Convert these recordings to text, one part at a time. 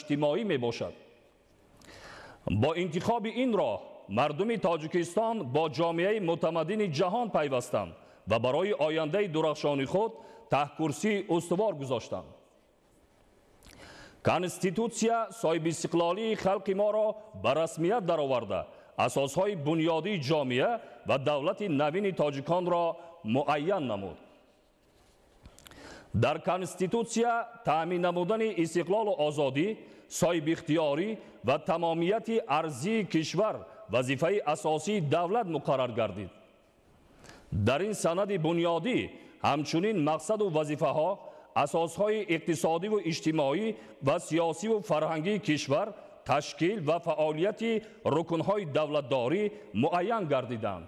иҷтимоӣ мебошад. Бо интихоби ин роҳ мардуми Тоҷикистон бо ҷомеаи мутамаддини ҷаҳон пайвастанд ва барои ояндаи дурахшони худ таҳкурсии устувор гузоштанд. Конститутсия соҳибистиқлолии халқи моро ба расмият дароварда, асосҳои бунёдии ҷомеа ва давлати навини тоҷиконро муайян намуд. Дар Конститутсия таъмин намудани истиқлолу озодӣ, соҳибихтиёрӣ ва тамомияти арзии кишвар вазифаи асосии давлат муқаррар гардид. Дар ин санади бунёдӣ ҳамчунин мақсаду вазифаҳо, асосҳои иқтисодиву иҷтимоӣ ва сиёсиву фарҳангии кишвар, ташкил ва фаъолияти рукнҳои давлатдорӣ муайян гардиданд.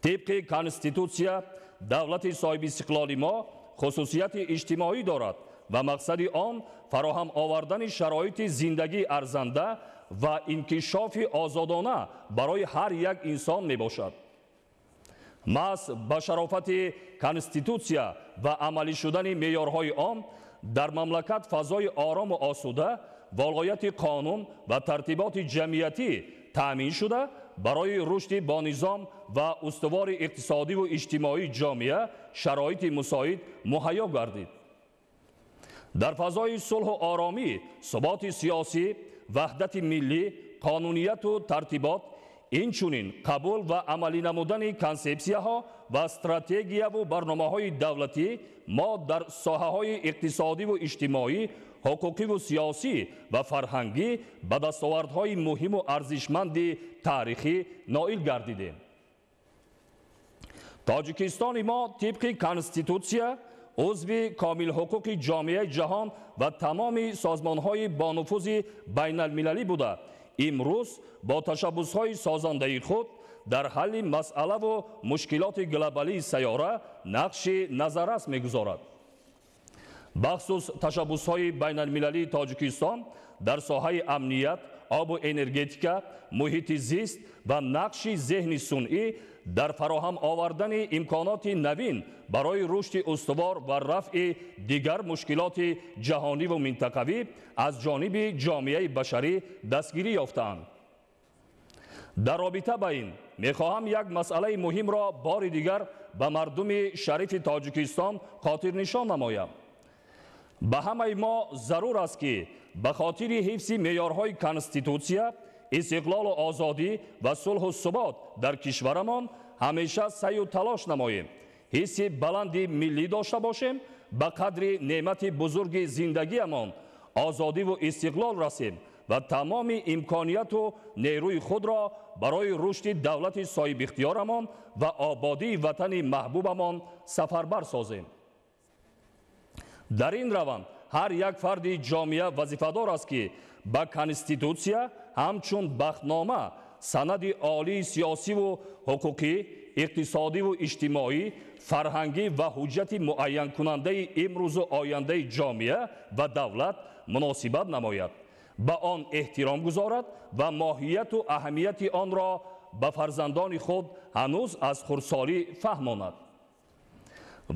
Тибқи Конститутсия давлати соҳибистиқлоли мо хусусияти иҷтимоӣ дорад ва мақсади он фароҳам овардани шароити зиндагии арзанда ва инкишофи озодона барои ҳар як инсон мебошад. Маҳз ба шарофати Конститутсия ва амалӣ шудани меъёрҳои он дар мамлакат фазои орому осуда, волояти қонун ва тартиботи ҷамъиятӣ таъмин шуда, барои рушди бонизом ва устувори иқтисодиву иҷтимоии ҷомеа шароити мусоид муҳайё гардид. Дар фазои сулҳу оромӣ, суботи сиёсӣ, ваҳдати миллӣ, қонунияту тартибот, инчунин қабул ва амалӣ намудани консепсияҳо ва стратегияву барномаҳои давлатӣ мо дар соҳаҳои иқтисодиву иҷтимоӣ, ҳуқуқиву сиёсӣ ва фарҳангӣ ба дастовардҳои муҳиму арзишманди таърихӣ ноил гардидем. Тоҷикистони мо тибқи Конститутсия узви комилҳуқуқи ҷомеаи ҷаҳон ва тамоми созмонҳои бонуфузи байналмилалӣ буда, имрӯз бо ташаббусҳои созандаи худ дар ҳалли масъалаву мушкилоти глобалии сайёра нақши назаррас мегузорад. Бахсус ташаббусҳои байналмилалии Тоҷикистон дар соҳаи амният, обу энергетика, муҳити зист ва нақши зеҳни сунъӣ дар фароҳам овардани имконоти навин барои рушди устувор ва рафъи дигар мушкилоти ҷаҳониву минтақавӣ аз ҷониби ҷомеаи башарӣ дастгирӣ ёфтаанд. Дар робита ба ин мехоҳам як масъалаи муҳимро бори дигар ба мардуми шарифи Тоҷикистон хотирнишон намоям. Ба ҳамаи мо зарур аст, ки ба хотири ҳифзи меъёрҳои Конститутсия, истиқлолу озодӣ ва сулҳу субот дар кишварамон ҳамеша саъю талош намоем, ҳисси баланди миллӣ дошта бошем, ба қадри неъмати бузурги зиндагиамон озодиву истиқлол расем ва тамоми имконияту нерӯи худро барои рушди давлати соҳибихтиёрамон ва ободии ватани маҳбубамон сафарбар созем. Дар ин раванд ҳар як фарди ҷомеа вазифадор аст, ки ба Конститутсия ҳамчун бахтнома, санади олии сиёсиву ҳуқуқӣ, иқтисодиву иҷтимоӣ, фарҳангӣ ва ҳуҷҷати муайянкунандаи имрӯзу ояндаи ҷомеа ва давлат муносибат намояд, ба он эҳтиром гузорад ва моҳияту аҳамияти онро ба фарзандони худ ҳанӯз аз хурдсолӣ фаҳмонад.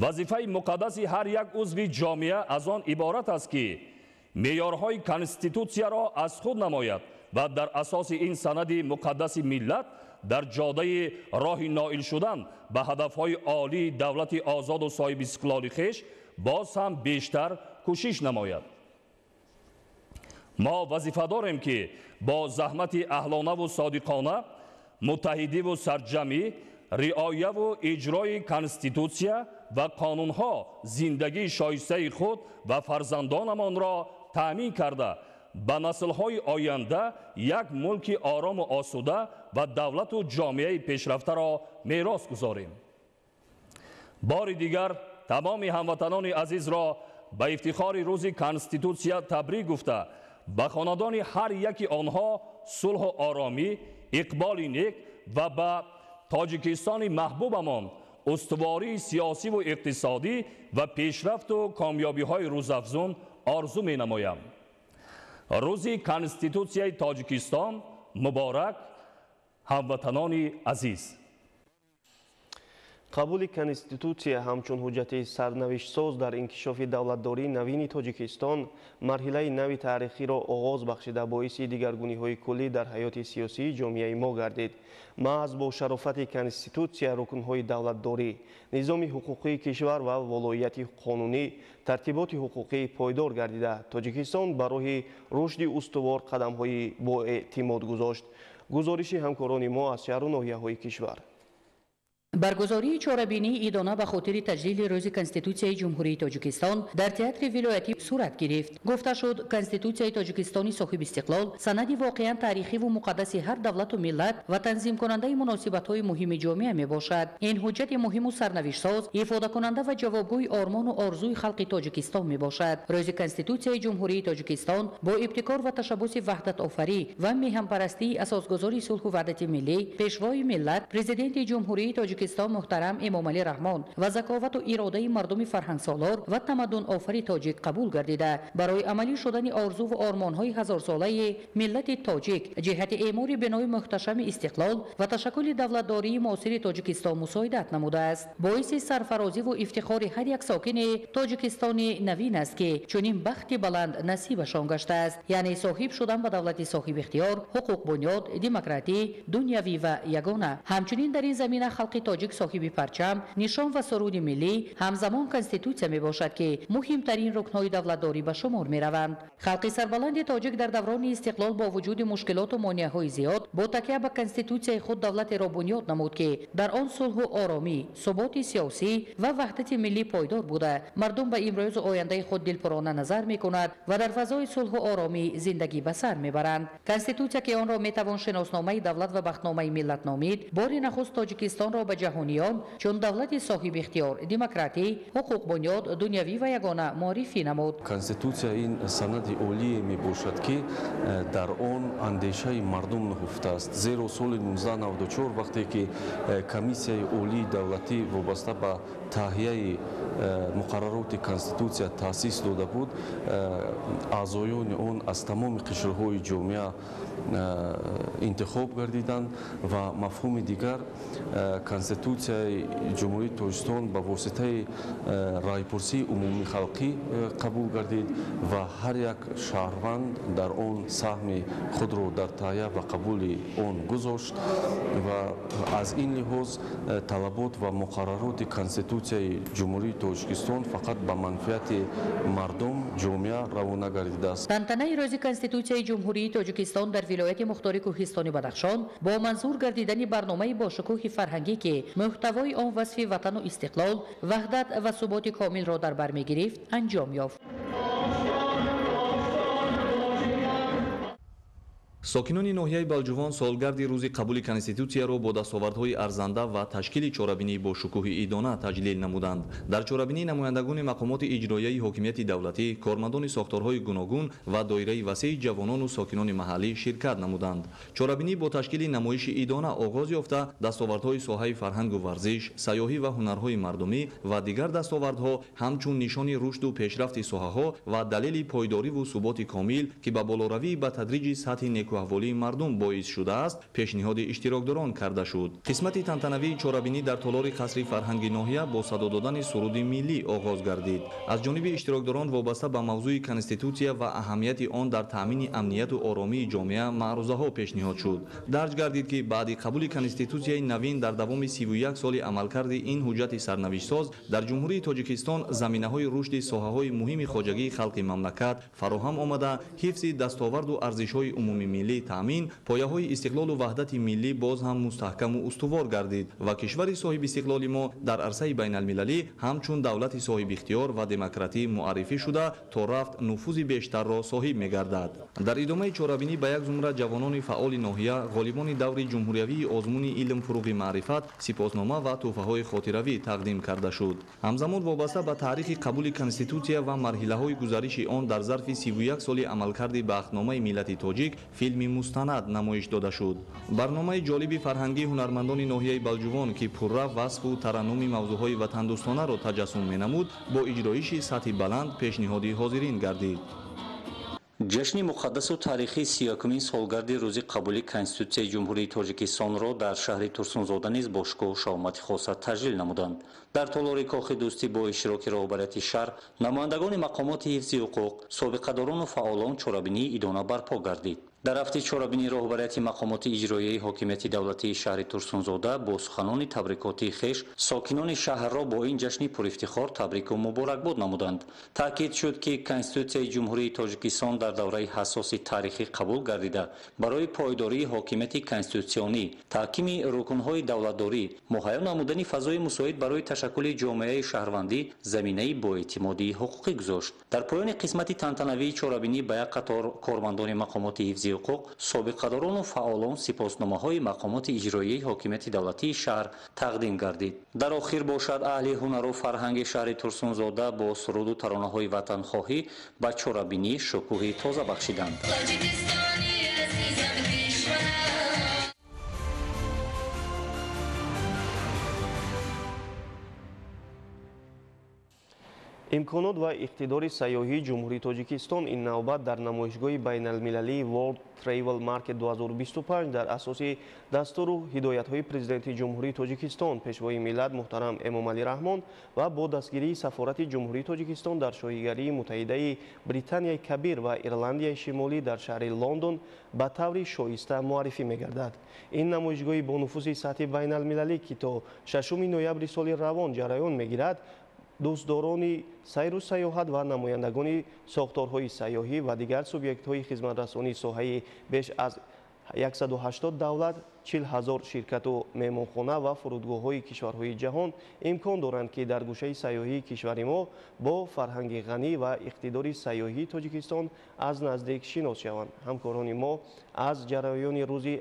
Вазифаи муқаддаси ҳар як узви ҷомеа аз он иборат аст, ки меъёрҳои Конститутсияро аз худ намояд ва дар асоси ин санади муқаддаси миллат дар ҷодаи роҳи ноил шудан ба ҳадафҳои олии давлати озоду соҳибистиқлоли хеш боз ҳам бештар кӯшиш намояд. Мо вазифа дорем, ки бо заҳмати аҳлонаву содиқона, муттаҳидиву сарҷамӣ, риояву иҷрои Конститутсия ва қонунҳо зиндагии шоистаи худ ва фарзандонамонро таъмин карда, ба наслҳои оянда як мулки орому осуда ва давлату ҷомеаи пешрафтаро мерос гузорем. Бори дигар тамоми ҳамватанони азизро ба ифтихори рӯзи Конститутсия табрик гуфта, ба хонадони ҳар яки онҳо сулҳу оромӣ, иқболи нек ва ба Тоҷикистони маҳбубамон устувории сиёсиву иқтисодӣ ва пешрафту комёбиҳои рӯзафзун орзу менамоям. Рӯзи Конститутсияи Тоҷикистон муборак, ҳамватанони азиз! Қабули Конститутсия ҳамчун ҳуҷҷати сарнавиштсоз дар инкишофи давлатдории навини Тоҷикистон марҳилаи нави таърихиро оғоз бахшида, боиси дигаргуниҳои куллӣ дар ҳаёти сиёсии ҷомеаи мо гардид. Маҳз бо шарофати Конститутсия рукнҳои давлатдорӣ, низоми ҳуқуқии кишвар ва волоияти қонунӣ, тартиботи ҳуқуқӣ пойдор гардида, Тоҷикистон ба роҳи рушди устувор қадамҳои боэътимод гузошт. Гузориши ҳамкорони мо аз шаҳру ноҳияҳои кишвар. Баргузории чорабинии идона ба хотири таҷлили Рӯзи Конститутсияи Ҷумҳурии Тоҷикистон дар театри вилоятӣ сурат гирифт. Гуфта шуд, Конститутсияи Тоҷикистони соҳибистиқлол санади воқеан таърихиву муқаддаси ҳар давлату миллат ва танзимкунандаи муносибатҳои муҳими ҷомеа мебошад. Ин ҳуҷҷати муҳиму сарнавиштсоз, ифодакунанда ва ҷавобгӯи ормону орзуи халқи Тоҷикистон мебошад. Рӯзи Конститутсияи Ҷумҳурии Тоҷикистон бо ибтикор ва ташаббуси ваҳдатофарӣ ва меҳанпарастии асосгузори сулҳу ваҳдати миллӣ, Пешвои миллат, Президенти Ҷумҳурии Тоҷикистон муҳтарам Эмомалӣ Раҳмон ва заковату иродаи мардуми фарҳангсолор ва тамаддунофари тоҷик қабул гардида, барои амалӣ шудани орзуву ормонҳои ҳазорсолаи миллати тоҷик ҷиҳати эъмори бинои муҳташами истиқлол ва ташаккули давлатдории муосири Тоҷикистон мусоидат намудааст. Боиси сарфарозиву ифтихори ҳар як сокини Тоҷикистони навин аст, ки чунин бахти баланд насибашон гаштааст, яъне соҳиб шудан ба давлати соҳибихтиёр, ҳуқуқбунёд, демократӣ, дунявӣ ва ягона. Ҳамчунин дар ин замина халқи тоҷик соҳиби парчам, нишон ва суруди миллӣ, ҳамзамон Конститутсия мебошад, ки муҳимтарин рукнҳои давлатдорӣ ба шумор мераванд. Халқи сарбаланди тоҷик дар даврони истиқлол бо вуҷуди мушкилоту монеаҳои зиёд бо такя ба Конститутсияи худ давлатеро бунёд намуд, ки дар он сулҳу оромӣ, суботи сиёсӣ ва ваҳдати миллӣ пойдор буда, мардум ба имрӯзу ояндаи худ дилпурона назар мекунад ва дар фазои сулҳу оромӣ зиндагӣ ба сар мебаранд. Конститутсия, ки онро метавон шиносномаи давлат ва бахтномаи миллат номид, бори нахуст Тоҷикистонро ба ҷаҳониён чун давлати соҳибихтиёр, демократӣ, ҳуқуқбунёд, дунявӣ ва ягона муаррифӣ намуд. Конститутсия ин санади олие мебошад, ки дар он андешаи мардум нуҳуфтааст. Зеро соли 1994, вақте ки Комиссияи олии давлатӣ вобаста ба таҳияи муқаррароти Конститутсия таъсис дода буд, аъзоёни он аз тамоми қишрҳои ҷомеа интихоб гардиданд ва мафҳуми дигар Конститутсияи Ҷумҳурии Тоҷикистон ба воситаи райпурсии умумихалқӣ қабул гардид ва ҳар як шаҳрванд дар он саҳми худро дар таҳия ва қабули он гузошт ва аз ин лиҳоз талабот ва муқаррароти Конститутсияи Ҷумҳурии Тоҷикистон фақат ба манфиати мардум, ҷомеа равона гардидааст. Тантанаи Рӯзи Конститутсияи Ҷумҳурии Тоҷикистон дар вилояти мухтори Кӯҳистони Бадахшон бо манзур гардидани барномаи бошукӯҳи фарҳангӣ, ки муҳтавои он васфи ватану истиқлол, ваҳдат ва суботи комилро дар бар мегирифт, анҷом ёфт. Сокинони ноҳияи Балҷувон солгарди рӯзи қабули Конститутсияро бо дастовардҳои арзанда ва ташкили чорабинии бошукӯҳи идона таҷлил намуданд. Дар чорабинӣ намояндагони мақомоти иҷроияи ҳокимияти давлатӣ, кормандони сохторҳои гуногун ва доираи васеи ҷавонону сокинони маҳаллӣ ширкат намуданд. Чорабинӣ бо ташкили намоиши идона оғоз ёфта, дастовардҳои соҳаи фарҳангу варзиш, сайёҳӣ ва ҳунарҳои мардумӣ ва дигар дастовардҳо ҳамчун нишони рушду пешрафти соҳаҳо ва далели пойдориву суботи комил, ки ба болоравии ба тадриҷи сатҳи некуаҳволии мардум боис шудааст, пешниҳоди иштирокдорон карда шуд. Қисмати тантанавии чорабинӣ дар толори қасри фарҳанги ноҳия бо садо додани суруди миллӣ оғоз гардид. Аз ҷониби иштирокдорон вобаста ба мавзӯи Конститутсия ва аҳамияти он дар таъмини амнияту оромии ҷомеа маърузаҳо пешниҳод шуд. Дарҷ гардид, ки баъди қабули Конститутсияи навин дар давоми 31 соли амалкарди ин ҳуҷҷати сарнавиштсоз дар Ҷумҳурии Тоҷикистон заминаҳои рушди соҳаҳои муҳими хоҷагии халқи мамлакат фароҳам омада, ҳифзи дастоварду арзишҳои умумимиллӣ таъмин, пояҳои истиқлолу ваҳдати миллӣ боз ҳам мустаҳкаму устувор гардид ва кишвари соҳибистиқлоли мо дар арсаи байналмилалӣ ҳамчун давлати соҳибихтиёр ва демократӣ муаррифӣ шуда, то рафт нуфузи бештарро соҳиб мегардад. Дар идомаи чорабинӣ ба як зумра ҷавонони фаъоли ноҳия, ғолибони даври ҷумҳуриявии озмуни илм фуруғи маърифат сипоснома ва тӯҳфаҳои хотиравӣ тақдим карда шуд. Ҳамзамон вобаста ба таърихи қабули Конститутсия ва марҳилаҳои гузариши он дар зарфи 31 соли амалкарди бахтномаи миллати тоҷик филми мустанад намоиш дода шуд. Барномаи ҷолиби фарҳангии ҳунармандони ноҳияи Балҷувон, ки пурра васфу тараннуми мавзӯъҳои ватандӯстонаро таҷассум менамуд, бо иҷроиши сатҳи баланд пешниҳоди ҳозирин гардид. Ҷашни муқаддасу таърихии 31-умин солгарди рӯзи қабули Конститутсияи Ҷумҳурии Тоҷикистонро дар шаҳри Турсунзода низ бо шукӯҳу шаҳомати хоса таҷлил намуданд. Дар толори Кохи Дӯстӣ бо иштироки роҳбарияти шаҳр, намояндагони мақомоти ҳифзи ҳуқуқ, собиқадорону фаъолон чорабинии идона барпо гардид. Дар рафти чорабинии роҳбарияти мақомоти иҷроияи ҳокимияти давлатии шаҳри Турсунзода бо суханони табрикотии хеш сокинони шаҳрро бо ин ҷашни пурифтихор табрику муборакбод намуданд. Таъкид шуд, ки Конститутсияи Ҷумҳурии Тоҷикистон дар давраи ҳассоси таърихӣ қабул гардида, барои пойдории ҳокимияти конститутсионӣ, таҳкими рукнҳои давлатдорӣ, муҳайё намудани фазои мусоид барои ташаккули ҷомеаи шаҳрвандӣ заминаи боэътимодии ҳуқуқӣ гузошт. Дар поёни қисмати тантанавии чорабинӣ ба як қатор кормандони мақомоти ҳифзи ҳуқуқ, собиқадорону фаъолон сипосномаҳои мақомоти иҷроияи ҳокимияти давлатии шаҳр тақдим гардид. Дар охир бошад, аҳли ҳунару фарҳанги шаҳри Турсунзода бо суруду таронаҳои ватанхоҳӣ ба чорабинӣ шукӯҳи тоза бахшиданд. Имконот ва иқтидори сайёҳии Ҷумҳурии Тоҷикистон ин навбат дар намоишгоҳи байналмилалии World Travel Market 2025 дар асоси дастуру ҳидоятҳои Президенти Ҷумҳурии Тоҷикистон, Пешвои миллат муҳтарам Эмомалӣ Раҳмон ва бо дастгирии Сафорати Ҷумҳурии Тоҷикистон дар Шоҳигарии Муттаҳидаи Британияи Кабир ва Ирландияи Шимолӣ дар шаҳри Лондон ба таври шоиста муаррифӣ мегардад. Ин намоишгоҳи бонуфузи сатҳи байналмилалӣ, ки то 6 ноябри соли равон ҷараён мегирад, дӯстдорони сайру сайёҳат ва намояндагони сохторҳои сайёҳӣ ва дигар субъектҳои хизматрасонии соҳаи беш аз 180 давлат, 40 000 ширкату меҳмонхона ва фурудгоҳҳои кишварҳои ҷаҳон имкон доранд, ки дар гӯшаи сайёҳии кишвари мо бо фарҳанги ғанӣ ва иқтидори сайёҳии Тоҷикистон аз наздик шинос шаванд. Ҳамкорони мо аз ҷараёни рӯзи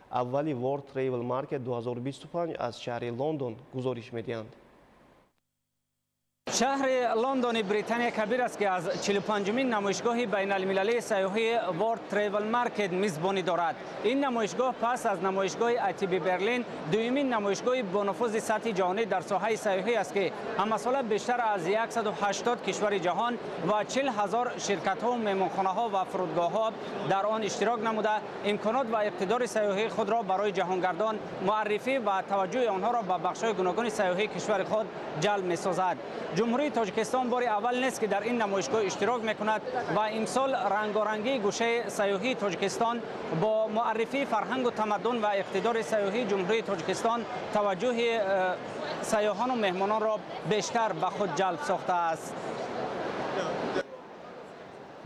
аввали World Travel Market 2025 аз шаҳри Лондон гузориш медиҳанд. Шаҳри Лондони Британия Кабир аст, ки аз 45-умин намоишгоҳи байналмилалии сайёҳии World Travel Market мизбонӣ дорад. Ин намоишгоҳ пас аз намоишгоҳи ITB Берлин дуюмин намоишгоҳи бонуфузи сатҳи ҷаҳонӣ дар соҳаи сайёҳӣ аст, ки ҳамасола бештар аз 180 кишвари ҷаҳон ва 40 000 ширкатҳо, меҳмонхонаҳо ва фурудгоҳҳо дар он иштирок намуда, имконот ва иқтидори сайёҳии худро барои ҷаҳонгардон муаррифӣ ва таваҷҷӯҳи онҳоро ба бахшҳои гуногуни сайёҳии кишвари худ ҷалб месозад. Ҷумҳурии Тоҷикистон бори аввал нест, ки дар ин намоишгоҳ иштирок мекунад ва имсол рангорангии гӯшаи сайёҳии Тоҷикистон бо муаррифии фарҳангу тамаддун ва иқтидори сайёҳии Ҷумҳурии Тоҷикистон таваҷҷӯҳи сайёҳону меҳмононро бештар ба худ ҷалб сохтааст.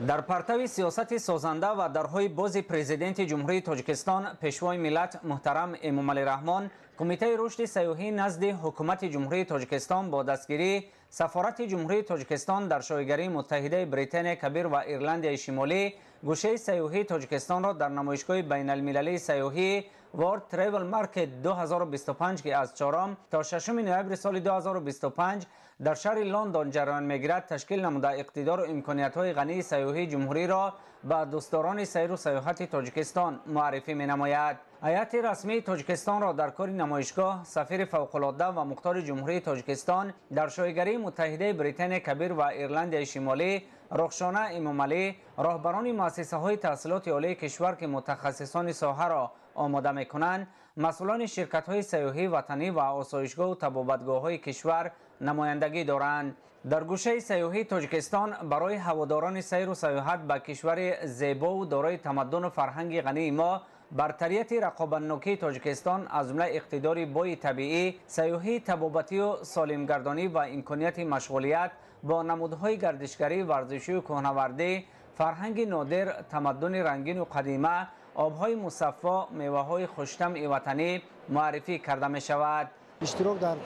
Дар партави сиёсати созанда ва дарҳои бози Президенти Ҷумҳурии Тоҷикистон, Пешвои миллат муҳтарам Эмомалӣ Раҳмон, Кумитаи рушди сайёҳӣ назди Ҳукумати Ҷумҳурии Тоҷикистон бо дастгирии Сафорати Ҷумҳурии Тоҷикистон дар Шоҳигарии Муттаҳидаи Британияи Кабир ва Ирландияи Шимолӣ гӯшаи сайёҳии Тоҷикистонро дар намоишгоҳи байналмилалии сайёҳии World Travel Market 2025, ки аз 4 то 6 ноябри соли 2025 дар шаҳри Лондон ҷараён мегирад, ташкил намуда иқтидору имкониятҳои ғании сайёҳии ҷумҳуриро ба дӯстдорони сайру сайёҳати Тоҷикистон муаррифӣ менамояд. Ҳайати расмии Тоҷикистонро дар кори намоишгоҳ сафири фавқулодда ва мухтори Ҷумҳурии Тоҷикистон дар Шоҳигарии Муттаҳидаи Британияи Кабир ва Ирландияи Шимолӣ Рухшона Эмомалӣ, роҳбарони муассисаҳои таҳсилоти олии кишвар, ки мутахассисони соҳаро омода мекунанд, масъулони ширкатҳои сайёҳии ватанӣ ва осоишгоҳу табобатгоҳҳои кишвар намояндагӣ доранд. Дар гӯшаи сайёҳии Тоҷикистон барои ҳаводорони сайру сайёҳат ба кишвари зебову дорои тамаддуну фарҳанги ғании мо бартарияти рақобатнокии Тоҷикистон аз ҷумла иқтидори бои табиӣ, сайёҳии табобатию солимгардонӣ ва имконияти машғулият бо намудҳои гардишгарӣ, варзишию кӯҳнавардӣ, фарҳанги нодир, тамаддуни рангину қадима, обҳои мусаффо, меваҳои хуштамъи ватанӣ муаррифӣ карда мешавад. Иштирок дар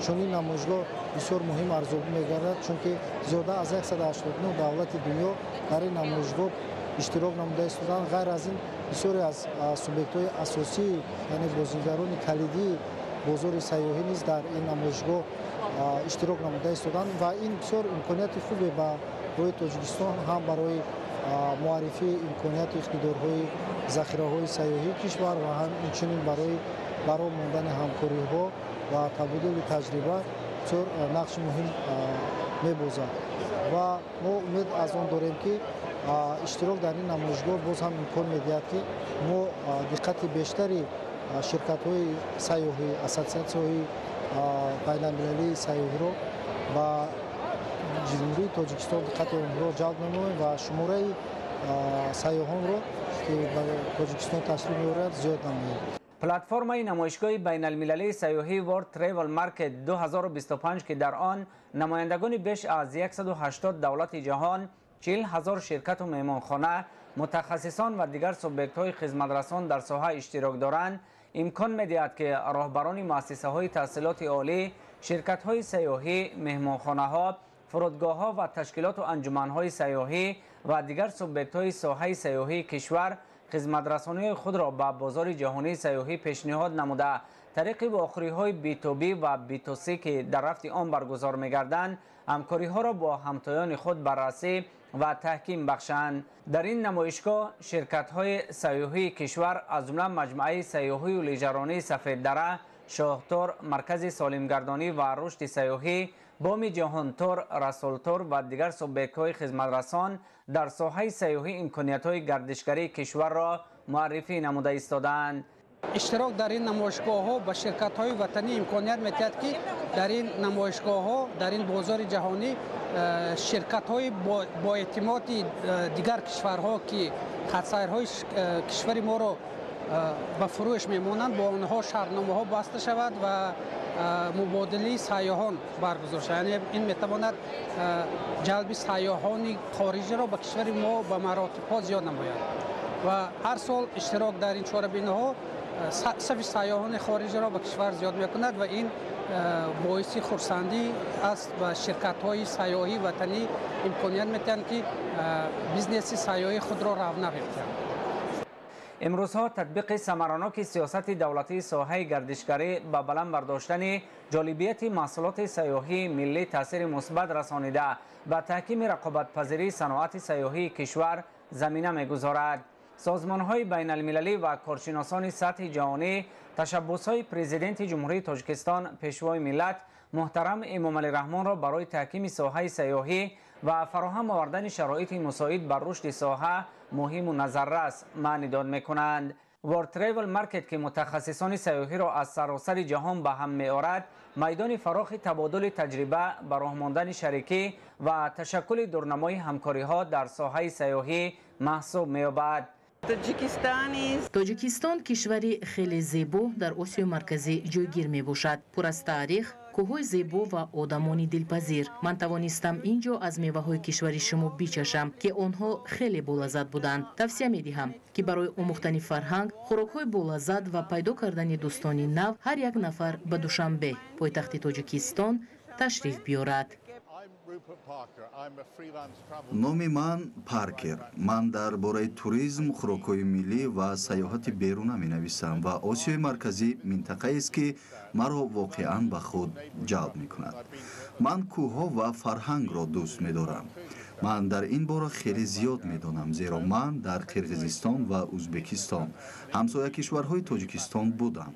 чунин намоишгоҳ бисёр муҳим арзёбӣ мегардад, чунки зиёда аз 189 давлати дунё дар ин намоишгоҳ иштирок намуда истоданд. Ғайр аз ин, бисёре аз субъектҳои асосӣ, яъне бозигарони калидии бозори сайёҳӣ низ дар ин намоишгоҳ иштирок намуда истоданд ва ин бисёр имконияти хубе барои Тоҷикистон ҳам барои муаррифии имконияту иқтидорҳои захираҳои сайёҳии кишвар ва ҳам инчунин барои бароҳ мондани ҳамкориҳо ва табодули таҷриба бисёр нақши муҳим мебозад. Ва мо умед аз он дорем, ки Иштирок дар ин намоишгоҳ боз ҳам имкон медиҳад, ки мо диққати бештари ширкатҳои сайёҳӣ, ассотсиатсияҳои байналмилалии сайёҳиро ба Ҷумҳурии Тоҷикистон диққати онҳоро ҷалб намоем ва шумораи сайёҳонро, ки ба Тоҷикистон ташриф меоранд, зиёд намоем. Платформаи намоишгоҳи байналмилалии сайёҳӣ World Travel Market 2025, ки дар он намояндагони беш аз 180 давлати ҷаҳон, 40 000 ширкату меҳмонхона, мутахассисон ва дигар субъектҳои хизматрасон дар соҳа иштирок доранд, имкон медиҳад, ки роҳбарони муассисаҳои таҳсилоти олӣ, ширкатҳои сайёҳӣ, меҳмонхонаҳо, фурудгоҳҳо ва ташкилоту анҷуманҳои сайёҳӣ ва дигар субъектҳои соҳаи сайёҳии кишвар хизматрасониҳои худро ба бозори ҷаҳонии сайёҳӣ пешниҳод намуда, тариқи вохӯриҳои B2B ва B2C, ки дар рафти он баргузор мегарданд, ҳамкориҳоро бо ҳамтоёни худ баррасӣ ва таҳким бахшанд. Дар ин намоишгоҳ ширкатҳои сайёҳии кишвар, аз ҷумла маҷмӯаи сайёҳию лижаронии Сафеддара, Шоҳтур, Маркази солимгардонӣ ва рушди сайёҳӣ, Боми Ҷаҳонтур, Расултур ва дигар субъектҳои хизматрасон дар соҳаи сайёҳӣ имкониятҳои гардишгарии кишварро муаррифӣ намуда истодаанд. Иштирок дар ин намоишгоҳҳо ба ширкатҳои ватанӣ имконият медиҳад, ки дар ин намоишгоҳҳо, дар ин бозори ҷаҳонӣ ширкатҳои боэътимоди дигар кишварҳо, ки хатсайрҳои кишвари моро ба фурӯш мемонанд, бо онҳо шартномаҳо баста шавад ва мубодилаи сайёҳон баргузор шавад. Яъне ин метавонад ҷалби сайёҳони хориҷиро ба кишвари мо ба маротибҳо зиёд намояд ва ҳар сол иштирок дар ин чорабиниҳо сафи сайёҳони хориҷиро ба кишвар зиёд мекунад ва ин боиси хурсандӣ аст ва ширкатҳои сайёҳии ватанӣ имконият медиҳанд, ки бизнеси сайёҳии худро равнақ диҳанд. Имрӯзҳо татбиқи самараноки сиёсати давлатии соҳаи гардишгарӣ ба баланд бардоштани ҷолибияти маҳсулоти сайёҳии миллӣ таъсири мусбат расонида, ба таҳкими рақобатпазирии саноати сайёҳии кишвар замина мегузорад. Созмонҳои байналмилалӣ ва коршиносони сатҳи ҷаҳонӣ ташаббусҳои Президенти Ҷумҳурии Тоҷикистон, Пешвои миллат муҳтарам Эмомалӣ Раҳмонро барои таҳкими соҳаи сайёҳӣ ва фароҳам овардани шароити мусоид бар рушди соҳа муҳиму назаррас маънидод мекунанд. World Travel Market, ки мутахассисони сайёҳиро аз саросари ҷаҳон ба ҳам меорад, майдони фарохи табодули таҷриба, ба роҳ мондани шарикӣ ва ташаккули дурнамои ҳамкориҳо дар соҳаи сайёҳӣ маҳсуб меёбад. Тоҷикистон кишвари хеле зебо дар Осиёи Марказӣ ҷойгир мебошад, пур аз таърих, кӯҳҳои зебо ва одамони дилпазир. Ман тавонистам ин ҷо аз меваҳои кишвари шумо бичашам, ки онҳо хеле болаззат буданд. Тавсия медиҳам, ки барои омӯхтани фарҳанг, хӯрокҳои болаззат ва пайдо кардани дӯстони нав ҳар як нафар ба Душанбе, пойтахти Тоҷикистон, ташриф биёрад. Номи ман Паркер. Ман дар бораи туризм, хӯрокҳои миллӣ ва сайёҳати беруна менависам ва Осиёи Марказӣ минтақаест, ки маро воқеан ба худ ҷалб мекунад. Ман кӯҳҳо ва фарҳангро дӯст медорам. Ман дар ин бора хеле зиёд медонам, зеро ман дар Қирғизистон ва Ӯзбекистон, ҳамсоя кишварҳои Тоҷикистон, будам.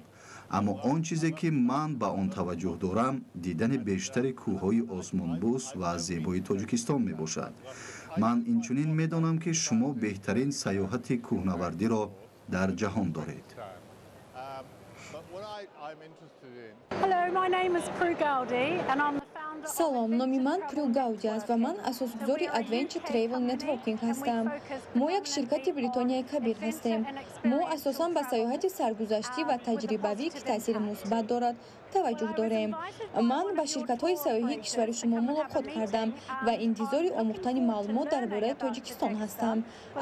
Аммо он чизе, ки ман ба он таваҷҷӯҳ дорам, дидани бештари кӯҳҳои осмонбӯс ва зебои Тоҷикистон мебошад. Ман инчунин медонам, ки шумо беҳтарин сайёҳати кӯҳнавардиро дар ҷаҳон доред. Hello, my name is Prue Gowdy and I'm the founder. Салом, номи ман Прю Гауди аст ва ман асосгузори Adventure Travel Networking ҳастам. Мо як ширкати Бритонияи Кабир ҳастем. Мо асосан ба сайёҳати саргузаштӣ ва таҷрибавӣ, ки таъсири мусбат дорад, таваҷҷӯҳ дорем. Ман ба ширкатҳои сайёҳии кишвари шумо мулоқот кардам ва интизори омӯхтани маълумот дар бораи Тоҷикистон ҳастам.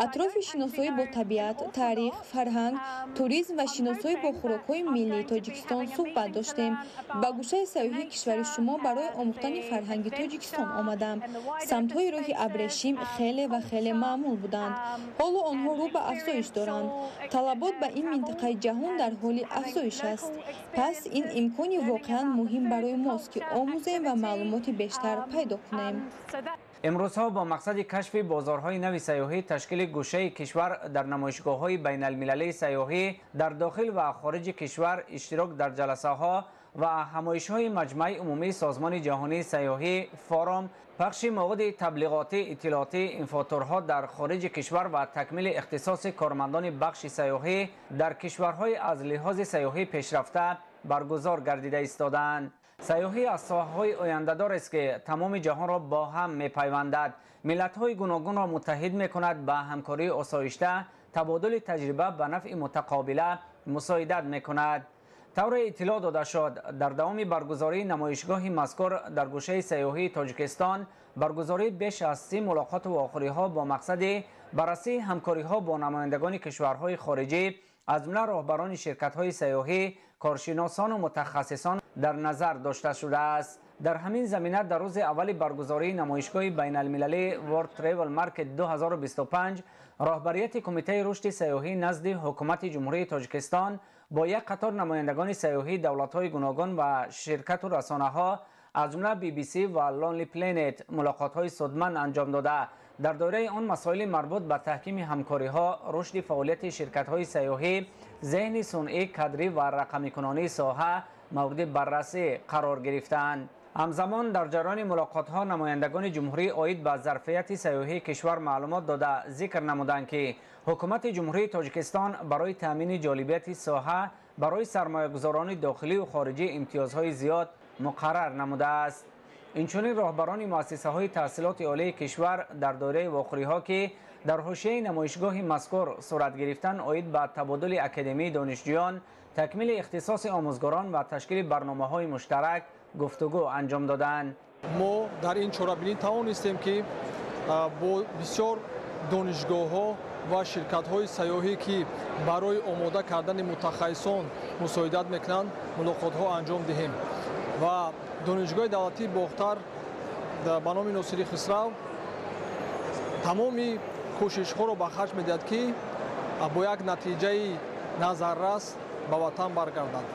Атрофи шиносоӣ бо табиат, таърих, фарҳанг, туризм ва шиносоӣ бо хӯрокҳои миллии Тоҷикистон суҳбат доштем. Ба гӯшаи сайёҳии кишвари шумо барои омӯхтани фарҳанги Тоҷикистон омадам. Самтҳои роҳи абрешим хеле ва хеле маъмул буданд. Ҳоло онҳо рӯ ба афзоиш доранд. Талабот ба ин минтақаи ҷаҳон дар ҳоли афзоиш аст. Пас ин имкони воқеан муҳим барои мост, ки омӯзем ва маълумоти бештар пайдо кунем. Имрӯзҳо бо мақсади кашфи бозорҳои нави сайёҳӣ, ташкили гӯшаи кишвар дар намоишгоҳҳои байналмилалии сайёҳӣ дар дохил ва хориҷи кишвар, иштирок дар ҷаласаҳо ва ҳамоишҳои Маҷмаи Умумии Созмони Ҷаҳонии Сайёҳӣ форум, пахши маводи таблиғотӣ, иттилоотӣ, инфотурҳо дар хориҷи кишвар ва такмили ихтисоси кормандони бахши сайёҳӣ дар кишварҳои аз лиҳози сайёҳӣ пешрафта баргузор гардида истодаанд. Сайёҳӣ аз соҳаҳои ояндадор аст, ки тамоми ҷаҳонро бо ҳам мепайвандад, миллатҳои гуногунро муттаҳид мекунад, ба ҳамкории осоишта, табодули таҷриба ба нафъи мутақобила мусоидат мекунад. Тавре иттилоъ дода шуд, дар давоми баргузории намоишгоҳи мазкур дар гӯшаи сайёҳии Тоҷикистон баргузории беш аз 30 мулоқоту вохӯриҳо бо мақсади баррасии ҳамкориҳо бо намояндагони кишварҳои хориҷӣ, аз ҷумла роҳбарони ширкатҳои сайёҳӣ, коршиносону мутахассисон дар назар дошта шудааст. Дар ҳамин замина дар рӯзи аввали баргузории намоишгоҳи байналмилалии World Travel Market 2025 роҳбарияти Кумитаи рушди сайёҳӣ назди Ҳукумати Ҷумҳурии Тоҷикистон бо як қатор намояндагони сайёҳии давлатҳои гуногун ва ширкату расонаҳо, аз ҷумла BBC ва Lonely Planet мулоқотҳои судманд анҷом дода, дар доираи он масоили марбут ба таҳкими ҳамкориҳо, рушди фаъолияти ширкатҳои сайёҳӣ, зеҳни сунъӣ, кадрӣ ва рақамикунонии соҳа мавриди баррасӣ қарор гирифтаанд. Ҳамзамон дар ҷараёни мулоқотҳо намояндагони ҷумҳурӣ оид ба зарфияти сайёҳии кишвар маълумот дода, зикр намуданд, ки Ҳукумати Ҷумҳурии Тоҷикистон барои таъмини ҷолибияти соҳа барои сармоягузорони дохилию хориҷӣ имтиёзҳои зиёд муқаррар намудааст. Инчунин роҳбарони муассисаҳои таҳсилоти олии кишвар дар доираи вохӯриҳо, ки дар ҳошияи намоишгоҳи мазкур сурат гирифтан, оид ба табодули академии донишҷӯён, такмили ихтисоси омӯзгорон ва ташкили барномаҳои муштарак гуфтугӯ анҷом доданд. Мо дар ин чорабинӣ тавонистем, ки бо бисёр донишгоҳҳо ва ширкатҳои сайёҳӣ, ки барои омода кардани мутахассисон мусоидат мекунанд, мулоқотҳо анҷом диҳем ва Донишгоҳи давлатии Бохтар ба номи Носири Хисрав тамоми кӯшишҳоро ба харҷ медиҳад, ки бо як натиҷаи назаррас ба ватан баргардад.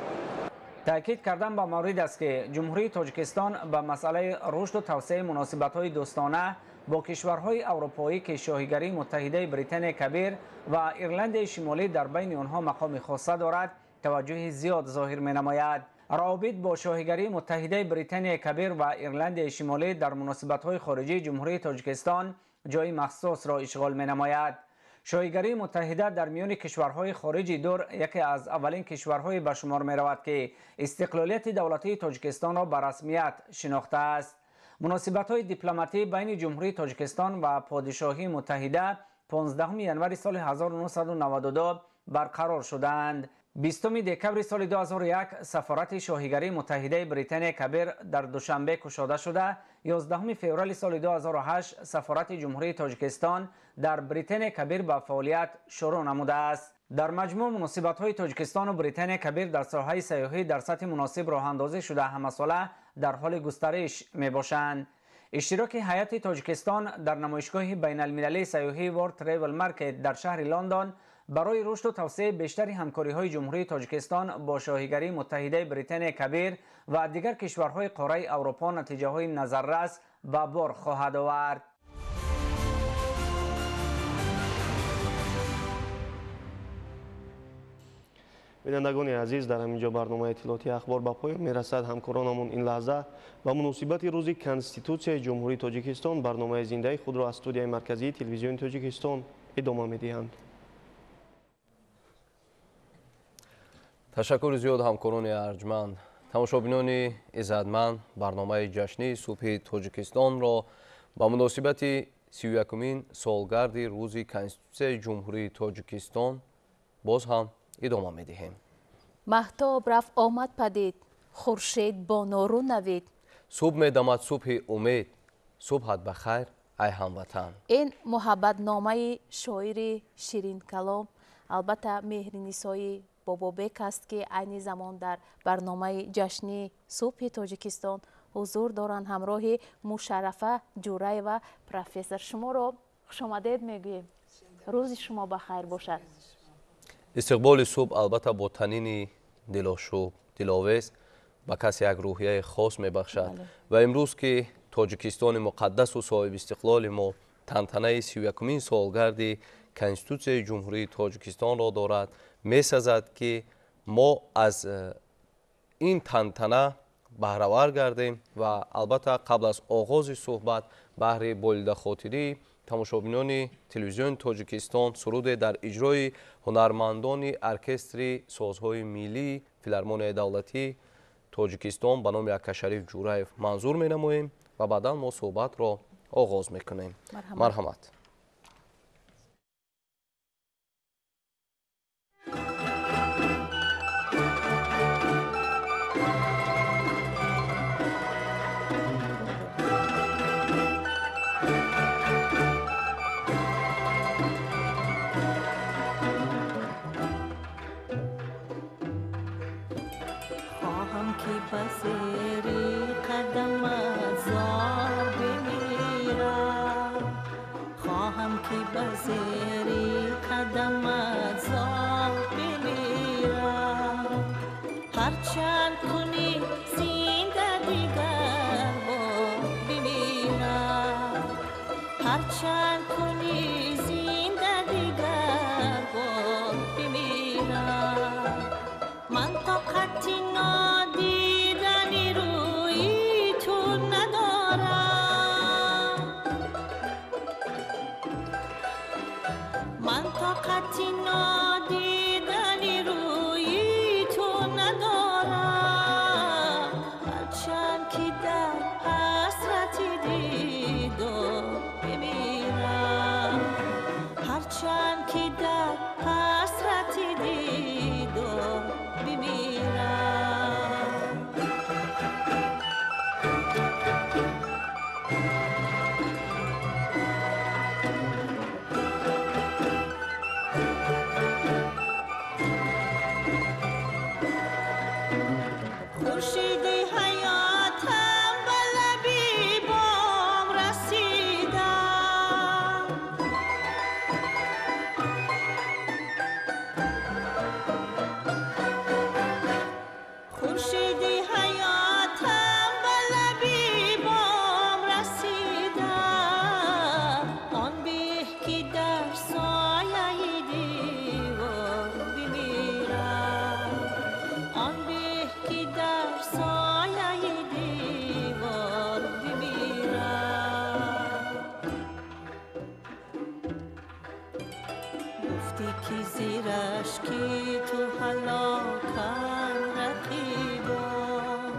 Таъкид кардан ба маврид аст, ки Ҷумҳурии Тоҷикистон ба масъалаи рушду тавсеаи муносибатҳои дӯстона бо кишварҳои аврупоӣ, ки Шоҳигарии Муттаҳидаи Британияи Кабир ва Ирландияи Шимолӣ дар байни онҳо мақоми хоса дорад, таваҷҷӯҳи зиёд зоҳир менамояд. Равобит бо Шоҳигарии Муттаҳидаи Британияи Кабир ва Ирландияи Шимолӣ дар муносибатҳои хориҷии Ҷумҳурии Тоҷикистон ҷои махсусро ишғол менамояд. Шоҳигарии Муттаҳида дар миёни кишварҳои хориҷи дур яке аз аввалин кишварҳое ба шумор меравад, ки истиқлолияти давлатии Тоҷикистонро ба расмият шинохтааст. Муносибатҳои дипломатӣ байни Ҷумҳурии Тоҷикистон ва Подишоҳии Муттаҳида 15 январи соли 1992 барқарор шудаанд. 20 декабри соли 2001 сафорати Шоҳигарии Муттаҳидаи Британияи Кабир дар Душанбе кушода шуда, 11 феврали соли 2008 сафорати Ҷумҳурии Тоҷикистон дар Британияи Кабир ба фаъолият шурӯъ намудааст. Дар маҷмӯъ муносибатҳои Тоҷикистону Британияи Кабир дар соҳаи сайёҳӣ дар сатҳи муносиб роҳандозӣ шуда, ҳамасола дар ҳоли густариш мебошанд. Иштироки ҳайати Тоҷикистон дар намоишгоҳи байналмилалии сайёҳии World Travel Market дар шаҳри Лондон барои рушду тавсеаи бештари ҳамкориҳои Ҷумҳурии Тоҷикистон бо Шоҳигарии Муттаҳидаи Британияи Кабир ва дигар кишварҳои қораи Аврупо натиҷаҳои назаррас ба бор хоҳад овард. Бинандагони азиз, дар ҳамин ҷо барномаи иттилоотии ахбор ба поён мерасад. Ҳамкоронамон ин лаҳза ба муносибати рӯзи Конститутсияи Ҷумҳурии Тоҷикистон барномаи зиндаи худро аз студияи марказии Телевизиони Тоҷикистон идома медиҳанд. Ташаккури зиёд, ҳамкорони арҷманд. Тамошобинони иззатманд, барномаи ҷашнии субҳи Тоҷикистонро ба муносибати 31-умин солгарди рӯзи Конститутсияи Ҷумҳурии Тоҷикистон боз ҳам идома медиҳем. Маҳтоб рафт омад падид, хуршед бо нору навид. Субҳ медамад субҳи умед, субҳат ба хайр, ай ҳамватан. Ин муҳаббатномаи шоири ширинкалом, албатта Меҳринисои Бобобек аст, ки айни замон дар барномаи ҷашнии субҳи Тоҷикистон ҳузур доранд ҳамроҳи Мушаррафа Ҷураева. Профессор, шуморо хушомадед мегӯем. Рӯзи шумо ба хайр бошад. Истиқболи субҳ албатта бо танини дилошӯб, диловез ба касе як рӯҳияи хос мебахшад ва имрӯз, ки Тоҷикистони муқаддасу соҳибистиқлоли мо тантанаи 31-умин солгарди Конститутсияи Ҷумҳурии Тоҷикистонро дорад, месазад, ки мо аз ин тантана баҳравар гардем ва албатта қабл аз оғози суҳбат баҳри болидахотирии тамошобинони телевизиони Тоҷикистон суруде дар иҷрои ҳунармандони оркестри созҳои миллии Филармонияи давлатии Тоҷикистон ба номи Акашариф Ҷураев манзур менамоем ва баъдан мо суҳбатро оғоз мекунем. Марҳамат. هرچند کنی زنده دیگر بار بمیرم، هرچند کنی زنده دیگر بار بمیرم. من طاقت نادیدن روی تو ندارم، من طاقت نادیدن روی تو ندارم. هرچند که در حسرت دیدار بمیرم، هرچند که در حسرت دیدار بمیرم. خورشید حیاتم به لبی بام رسیدم، خورشید حیاتم به لبی بام رسیدم. آن به که در سایه دیوار بمیرم، آن به که در سایه دیوار بمیرم. گفتی که زیر اشکی تو هلاکم رقیبان،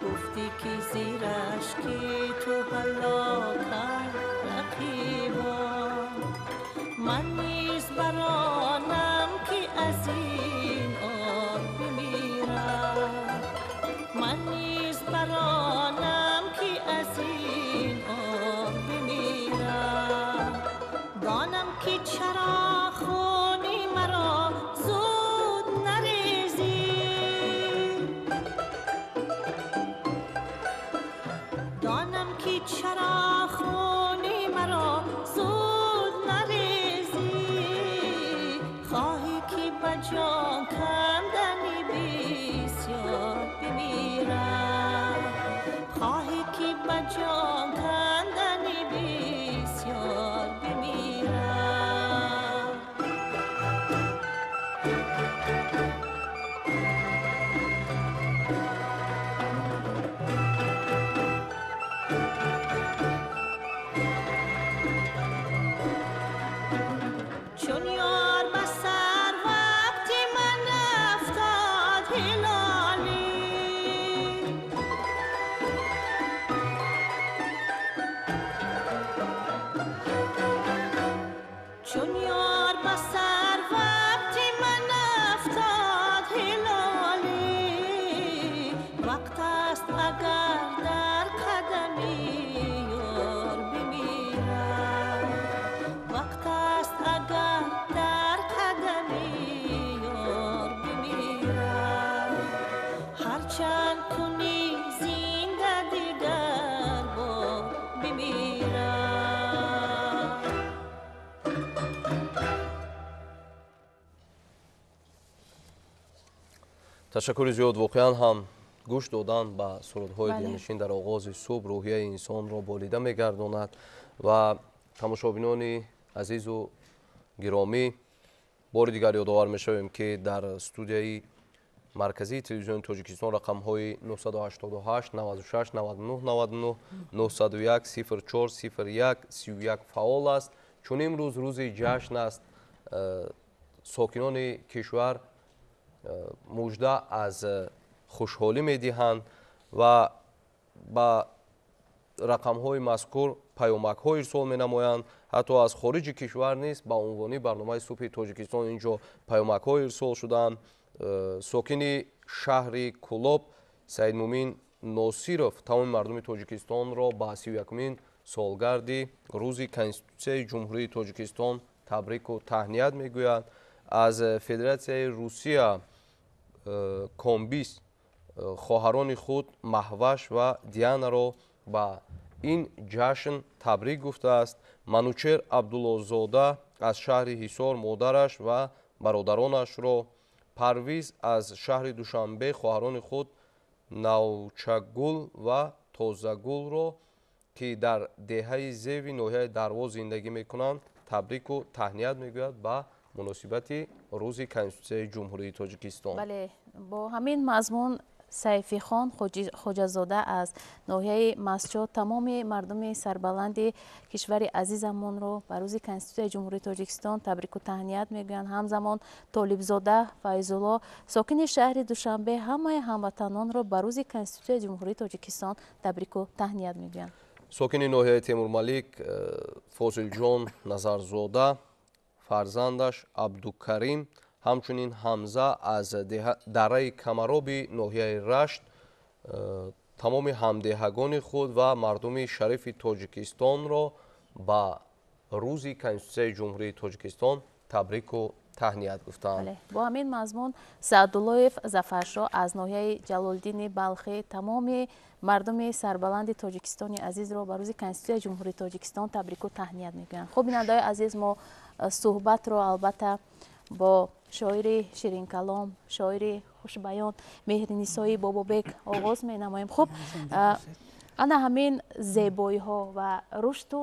گفتی که زیر اشکی تو هلاکم رقیبان. من نیز برانم که از این آب بمیرم، من نیز برانم که از این آب بمیرم. دانم که چرا خونی مرا زود نریزی، دانم که چرا خونی مرا زود نریزی. خواهی که به جان کندنی بسیار بمیرم، خواهی که به جان کندنی بسیار بمیرم. چون یار به سر وقتی من افتاد هلالی، چون یار به سر وقتی من افتاد هلالی. وقت است اگر در قدمی یار بمیرم، وقت است اگر در قدمی یار بمیرم. هرچند کنی زنده دیگر بار بمیرم. Ташаккури зиёд. Воқеан ҳам гӯш додан ба сурудҳои дилнишин дар оғози субҳ рӯҳияи инсонро болида мегардонад. Ва тамошобинони азизу гиромӣ, бори дигар ёдовар мешавем, ки дар студияи марказии телевизиони Тоҷикистон рақамҳои 988 96 99 99 901 04 01 31 фаъол аст. Чун имрӯз рӯзи ҷашн аст, сокинони кишвар мужда аз хушҳолӣ медиҳанд ва ба рақамҳои мазкур паёмакҳо ирсол менамоянд. Ҳатто аз хориҷи кишвар низ ба унвони барномаи субҳи Тоҷикистон инҷо паёмакҳо ирсол шуданд. Сокини шаҳри Кӯлоб Саидмумин Носиров тамоми мардуми Тоҷикистонро ба 31-умин солгарди рӯзи Конститутсияи Ҷумҳурии Тоҷикистон табрику таҳният мегӯяд. Аз Федератсияи Русия Комбис хоҳарони худ Маҳваш ва Дианаро ба ин ҷашн табрик гуфтааст. Манучер Абдуллозода аз шаҳри Ҳисор модараш ва бародаронашро, Парвиз аз шаҳри Душанбе хоҳарони худ Навчагул ва Тозагулро, ки дар деҳаи Зеви ноҳияи Дарвоз зиндагӣ мекунанд, табрику таҳният мегӯяд ба муносибати рӯзи Конститутсияи Ҷумҳурии Тоҷикистон. Бале, бо ҳамин мазмун Сайфихон Хоҷазода аз ноҳияи Мастчоҳ тамоми мардуми сарбаланди кишвари азизамонро ба рӯзи Конститутсияи Ҷумҳурии Тоҷикистон табрику таҳният мегӯянд. Ҳамзамон Толибзода Файзулло сокини шаҳри Душанбе ҳамаи ҳамватанонро ба рӯзи Конститутсияи Ҷумҳурии Тоҷикистон табрику таҳният мегӯянд. Сокини ноҳияи Темурмалик Фозилҷон Назарзода, фарзандаш Абдукарим, ҳамчунин Ҳамза аз дараи Камароби ноҳияи Рашт тамоми ҳамдеҳагони худ ва мардуми шарифи Тоҷикистонро ба рӯзи Конститутсияи Ҷумҳурии Тоҷикистон табрику таҳният гуфтанд. Бо ҳамин мазмун Саъдуллоев Зафаршоҳ аз ноҳияи Ҷалолиддини Балхӣ тамоми мардуми сарбаланди Тоҷикистони азизро ба рӯзи Конститутсияи Ҷумҳурии Тоҷикистон табрику таҳният мегӯянд. Хуб, бинандаҳои азиз, мо суҳбатро албатта бо шоири ширинкалом, шоири хушбаён Меҳринисои Бобобек оғоз менамоем. Хуб, ана ҳамин зебоиҳо ва рушду